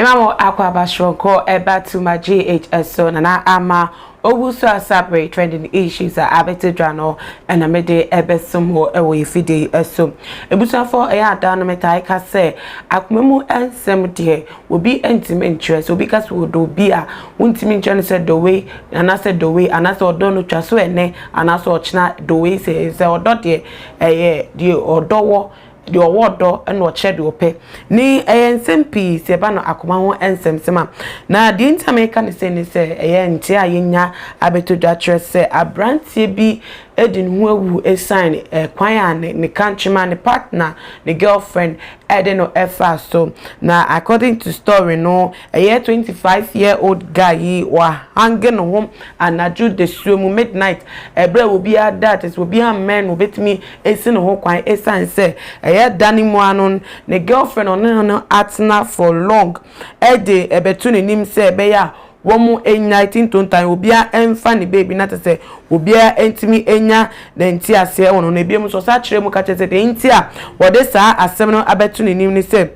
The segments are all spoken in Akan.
Mema mo akwaaba soronko ɛba to my GHS so Nana Ama Owusu Asabre trending issues a abɛto dwa no ɛna mede ɛbɛsom wɔ ɛwɔ yɛ fidie ɛso. Ebusuafo, ɛyɛ ada no metae ka sɛ akoma mu nsɛm deɛ, obi ntumi nkyerɛ. Sɛ obi ka sɛ wɔdɔ obi a, wontumi nkyerɛ no sɛ dɔwei anaasɛ dɔwei anaasɛ ɔdɔ no twa so ɛnɛ anaasɛ ɔkyena dɔwei. Sɛ ɔdɔ deɛ, ɛyɛ deɛ ɔdɔ wɔ deɛ ɔwɔ dɔ ɛna ɔkyerɛ deɛ ɔpɛ ne ɛyɛ nsɛm pii. Sɛ ɛba no akoma ho nsɛmsɛm a, na deɛ nti a meka ne sɛ ne sɛ ɛyɛ nte a yɛnya abɛtɔ dwa kyerɛ sɛ aberanteɛ bi di ne ho awu ɛsiane ɛkwan a ne kankyema, ne partner, ne girlfriend ɛde no ɛfa so. Na according to story no, ɛyɛ 25-year-old guy yi wahang ne ho anadwo dasuo mu, midnight, ɛberɛ a obiara da te sɛ obiara mmɛn no, obetumi esi ne ho kwan, ɛsiane sɛ ɛyɛ da ne mu ano ne girlfriend ɔne no atena for long ɛde ɛbɛto n'anim sɛ ɛbɛyɛ a wɔn anya tintontan, obiara mfa ne beebi na te sɛ obiara ntumi anya ne nti aseɛ wɔ no. Na ebien nso ɔsa kyerɛ mu ka kyerɛ sɛ deɛ nti a wɔde saa asɛm no abɛto n'anim ne sɛ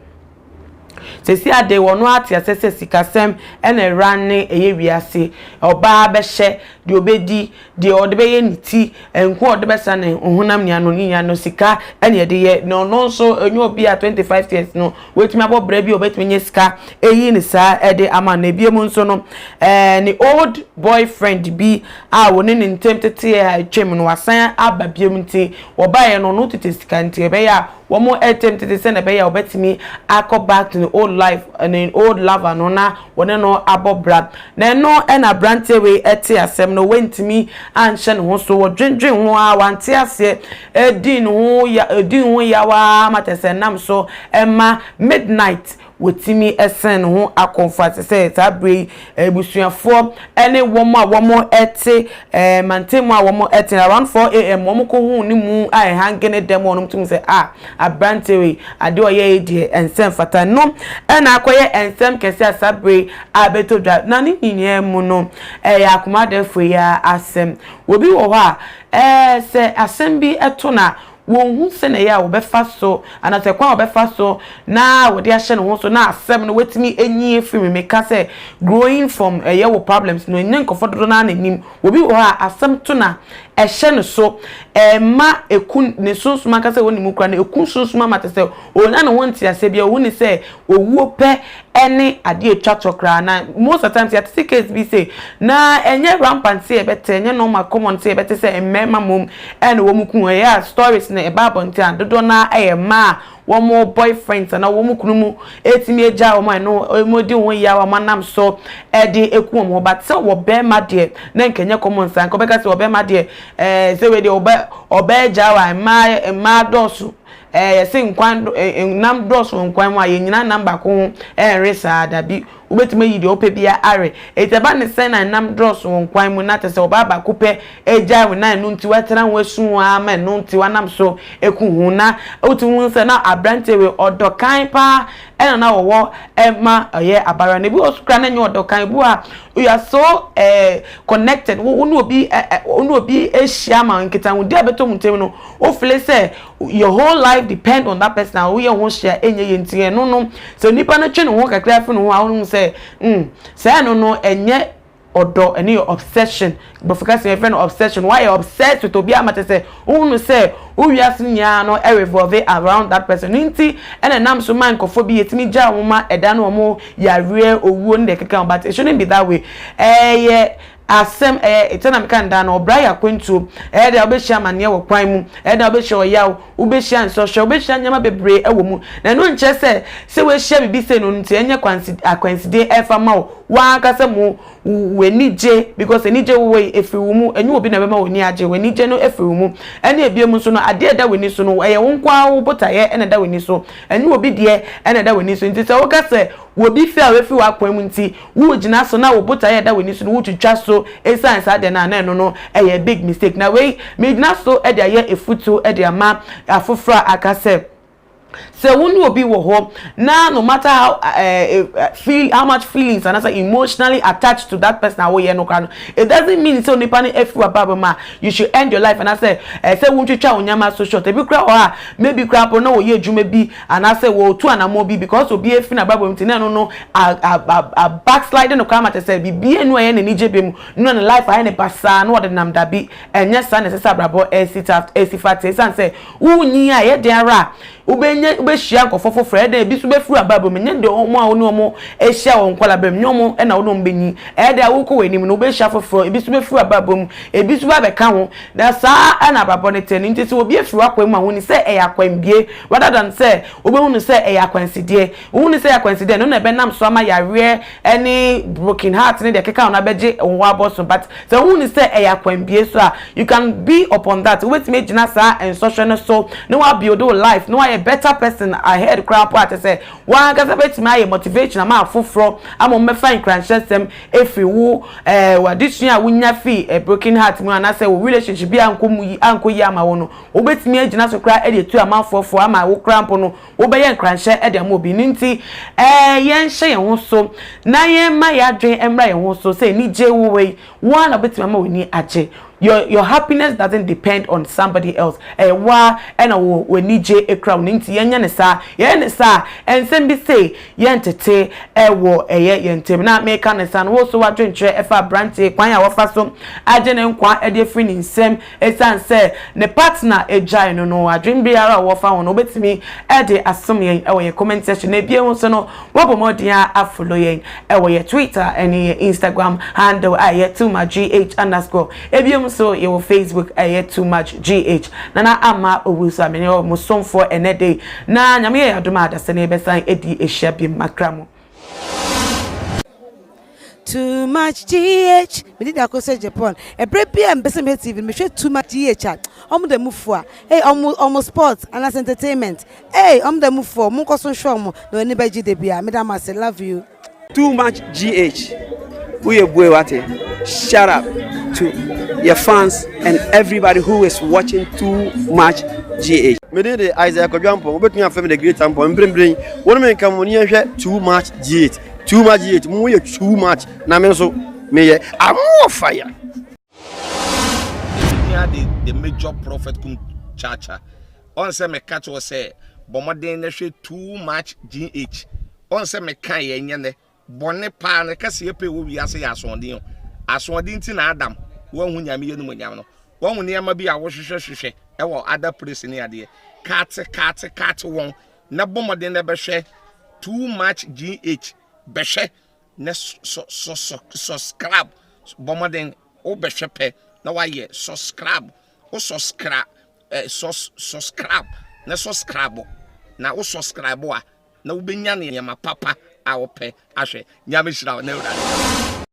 sɛsi ade wɔn ate ase sɛ sikasɛm ɛna ɛra ne ɛyɛ wiase. Ɔbaa bɛhyɛ deɛ ɔbɛdi, deɛ ɔde bɛyɛ ne ti nko a ɔde bɛsa ne honam nea no ne nya no, sika ɛna yɛde yɛ. Na ɔno nso enye obi a 25 years no wɔatumi abɔ brɛ bi a ɔbɛtumi nye sika eyi ne saa ɛde ama no. Ebien mu nso no, ne old boyfriend bi a wɔne ne ntɛm tete a atwam no wasan aba biem, nti wɔbaeɛ no, ɔno tete sika, nti ɛbɛyɛ a wɔn ɛtɛm tete sɛ na ɛbɛyɛ a wɔbɛtumi akɔ back to the old life, ne old lover no, na wɔne no abɔ bra. Na ɛno ɛna aberanteɛ wei ɛte asɛm no, wɔntumi anhyɛ ne ho so, wɔdwendwen ho a wante aseɛ, ɛdi ne ho ya, ɛdi ne ho yawa ama kyerɛ sɛ nam so ɛma midnight wɔtumi ɛsɛn ne ho akɔnfo ase. Sɛ saa bere yi, abusuafoɔ ɛne wɔn a wɔn ɛte mantam a wɔn ɛte, around 4 a.m. wɔn kɔ hu ne mu a ɛhang ne dɛm, wɔn tum sɛ a aberanteɛ wei adeɛ ɔyɛ yi deɛ, nsɛm fata no ɛna akɔyɛ nsɛm kɛse a saa bere yi abɛtɔ dwa. Na ne nyinaa mu no, ɛyɛ akomadɛfo yi asɛm. Obi wɔ hɔ a sɛ asɛm bi ɛto na wɔn ho sɛ na ɛyɛ a wɔbɛfa so anaasɛ kwan a wɔbɛfa so na wɔde ahyɛ ne ho so na asɛm no wɔatumi enyi efiri mu. Meka sɛ growing from ɛyɛ wɔ problems no, ɛnyɛ nkɔfɔ dodo naa n'anim. Obi wɔ hɔ a asɛm to na ɛhyɛ ne so, ɛma eku ne sunsun ankasa wɔ ne mu kura no, eku sunsun ama te sɛ onya ne ho nte ase bi a ohu ne sɛ owuo pɛ ɛne adeɛ etwa tɔ koraa. Na most of the times yɛate case bi sɛ na ɛnyɛ rampant sɛ yɛbɛtɛ, ɛnyɛ normal common sɛ yɛbɛte sɛ mmarima mom ɛna wɔn ku. Ɛyɛ a stories na ɛba abɔnten a, dodoɔ naa ɛyɛ mmaa wɔn boyfriends ana wɔn kunu mu etimi agya wɔn a ɛno wɔn di wɔn yia wɔn anam so ɛde eku wɔn ho. But sɛ wɔ bɛrima deɛ, na nkɛnyɛ common saa. Nka ɔbɛka sɛ wɔ bɛrima deɛ, sɛ wei deɛ ɔbɛ ɔbɛɛ gya wa mmaa dɔɔso, yɛsɛ nkwan nam dɔɔso wɔ nkwan mu a, yɛn nyinaa nam baako ho ɛnre saa. Dabi, wobɛtumi ayi deɛ wopɛ bia are. Eti ɛba ne sɛn na nam dɔɔso wɔ nkwan mu na te sɛ ɔbaa baako pɛ egya wo na ɛno nti watena ho esu ho ama ɛno nti wanam so eku ho? Na wotumi hu sɛ na aberanteɛ wei ɔdɔ kan paa ɛna na wɔwɔ ɛma ɔyɛ abaayewa na ebi wɔ so kora na nyɛ ɔdɔ kan. Ebi wɔ a you are so connected, wo ne obi ɛ ɛ wo ne obi ahyia ma nkitahodie a bɛtɔ mu ntɛm no, wo feel sɛ your whole life depend on that person a woyɛ ho hyia ɛnyɛ yɛ. Nti ɛno no, sɛ nipa no twe ne ho kakra fi ne ho a, wɔn sɛ sɛ ɛno no ɛnyɛ ɔdɔ, ɛne yɛ obsession. Bɔfo kasa yɛfrɛ no obsession. Wayɛ obsessed with obi ama te sɛ wohunu sɛ wo wiase nyinaa no ɛrevolve around that person ne. Nti ɛna nam so ma nkɔfoɔ bi yɛtumi gya wɔn ma ɛda no wɔn yareɛ owuo ne deɛ keka ho. But it shouldn't be that way. Ɛyɛ asɛm ɛyɛ ɛtɛ na meka nda no, ɔbra yɛ akwantuo. Ɛyɛ deɛ wobɛhyia amanneɛ wɔ kwan mu, ɛyɛ deɛ wobɛhyia ɔyaw, wobɛhyia nsɔhwɛ, wobɛhyia nneɛma bebree ɛwɔ mu. Na ɛno nkyerɛ sɛ woahyia biribi sei no nti ɛnyɛ akwansidie ɛfa ma wo wankasa mu w'ani gye, because ani gye wowɔ yi efiri wo mu. Ɛnyɛ obi na ɛbɛma w'ani agye, w'ani gye no efiri wo mu. Ɛne ebien mu nso no, adeɛ ɛda w'ani so no, ɛyɛ wo nko ara wo botaeɛ ɛna ɛda w'ani so, ɛnyɛ obi deɛ ɛna ɛda w'ani so. Nti sɛ woka sɛ obi fi a wefi w'akwan mu nti wogyina so na wo botaeɛ ɛda w'ani so no wotwitwa so esiane saa deɛ no a, na ɛno no ɛyɛ big mistake. Na wei megyina so ɛde ayɛ efutuo ɛde ama afoforɔ a aka sɛ Sɛ wo ne obi wɔ hɔ na no matter how uh, feel how much feelings anaasɛ emotionally attached to that person a woyɛ no koraa no, it doesn't mean sɛ onipa no afi w'abrabɔ mu a you should end your life anaasɛ ɛsɛ wontwitwa wo nneɛma so short. Ebi koraa wɔ hɔ a maybe koraa po na wɔyɛ adwuma bi anaasɛ wɔtu anammɔ bi because obi afi n'abrabɔ mu ti na ɛno no a a a backslide no koraa ma kyerɛ sɛ biribi enu a ɛyɛ n'ani gye bi mu na ne life ayɛ ne basaa na wɔde nam. Dabi, ɛnyɛ saa na ɛsɛ sɛ abrabɔ ɛsi ta ɛsi fa te. Ɛsiane sɛ wonyi a ɛyɛ den ara a wobɛnya wobɛhyia nkɔfo foforɔ ɛdɛ ebi nso bɛfiri abrabɔ mu. Nyɛ deɛ wɔn a wɔne wɔn ahyia wɔn nkɔla bɛm nyɛ wɔn ɛna wɔne wɔn bɛnyi. Ɛyɛ deɛ wokɔ wɔ anim no, wobɛhyia foforɔ, ebi nso bɛfiri abrabɔ mu, ebi nso bɛbɛka ho. Na saa ɛna abrabɔ no te no. Nti sɛ obi afiri wakwan mu a, wɔn sɛ ɛyɛ akwanbie rather than sɛ wobɛhu no sɛ ɛyɛ akwansideɛ. Wohu no sɛ ɛyɛ akwansideɛ no na ɛbɛnam so ama yareɛ ɛne broken heart ne deɛ keka ho no abɛgye wo ho abɔ so. But sɛ wohu no sɛ ɛyɛ akwanbie so a, you can be upon that. Wobɛtumi agyina saa nsɔhwɛ no so na wabuild wo life na wayɛ better person ahead koraa po a kyerɛ sɛ wankasa bɛtumi ayɛ motivation ama afoforɔ ama wɔn bɛfa nkuranhyɛsɛm efiri wo w'adesua a wonya fi broken heart mu anaasɛ wo relationship bi ankɔ mu yi ankɔ yi ama wo no. Wobɛtumi agyina so koraa ɛde etu amanfoɔfoɔ ama wo koraa mpo no, wobɛyɛ nkuranhyɛ ɛde ama obi ne. Nti yɛnhyɛ yɛn ho so na yɛn ma yɛadwen mmra yɛn ho so sɛ anigye wo wei wɔn a na wobɛtumi ama w'ani agye. Your happiness doesn't depend on somebody else. Ɛyɛ waa ɛna wɔ w'ani gye ekura wo ne. Nti yɛnyɛ ne saa, yɛyɛ ne saa, nsɛm bi se yɛn tete ɛwɔ ɛyɛ yɛn ntɛm. Na meka ne saa no, wo so wadwenkyerɛ ɛfa aberanteɛ kwan a wɔfa so agye ne nkwa ɛde afiri ne nsam ɛsiane sɛ ne partner agyae no, adwen biara a wɔfa ho no, wobɛtumi ɛde asom yɛn ɛwɔ yɛn comment section. Na ebien nso no, wɔbɔ mmɔden a afollow yɛn ɛwɔ yɛ Twitter ɛne yɛ Instagram handle a ɛyɛ too much gh_. Ebien nso yɛwɔ Facebook, ɛyɛ Too Much GH. Nana Ama Owu so amene wɔ mo somfoɔ ɛnɛ de na Nyame yɛ adom a adasɛ ne yɛbɛsan edi ahyia bi makra mu. Too Much GH, mede de akɔ sɛ Japan. Ɛberɛ bi a mpɛ sɛ mehwɛ TV no, mehwɛ Too Much GH a ɔmo da mu fo a ei, ɔmo sport anaasɛ entertainment ei, ɔmo da mu fo. Ɔmo nkɔ so nhwɛ ɔmo na ɔni bɛgye de bia. Meda mo ase, love you. Too Much GH, woyɛ bue wate. Shout out to your fans and everybody who is watching Too Much GH. Mede de Isaiah Kwadwo, wobɛtumi afrɛ me the Great Ampɔn. Mprempren wɔn mi nka mo ni yɛhwɛ Too Much GH. Too Much GH, mo yɛ too much na me nso meyɛ amoɔ fire. The Major Prophet kum Chacha ɔn sɛ meka kyerɛ sɛ bɔ mmɔden na hwɛ Too Much GH. Ɔn sɛ meka yɛ nyɛ nɛ bɔne paa no kɛseɛ pɛ wɔ wiase yɛ asoɔden o. Asoɔden nti na Adam wɔnhu Nyame yɛ no mu nyam no, wɔnhu nneɛma bi a wɔhwehwɛ hwehwɛ ɛwɔ other place ne adeɛ kaate kaate kaate wɔn. Na bɔ mmɔden na bɛhwɛ Too Much GH, bɛhwɛ na subscribe. Bɔ mmɔden wobɛhwɛ pɛ na wayɛ subscribe. Wo subscribe subscribe na subscribe na wo subscribe a na wobɛnya nneɛma papa a wopɛ ahwɛ. Nyame hyira wo na Awurade.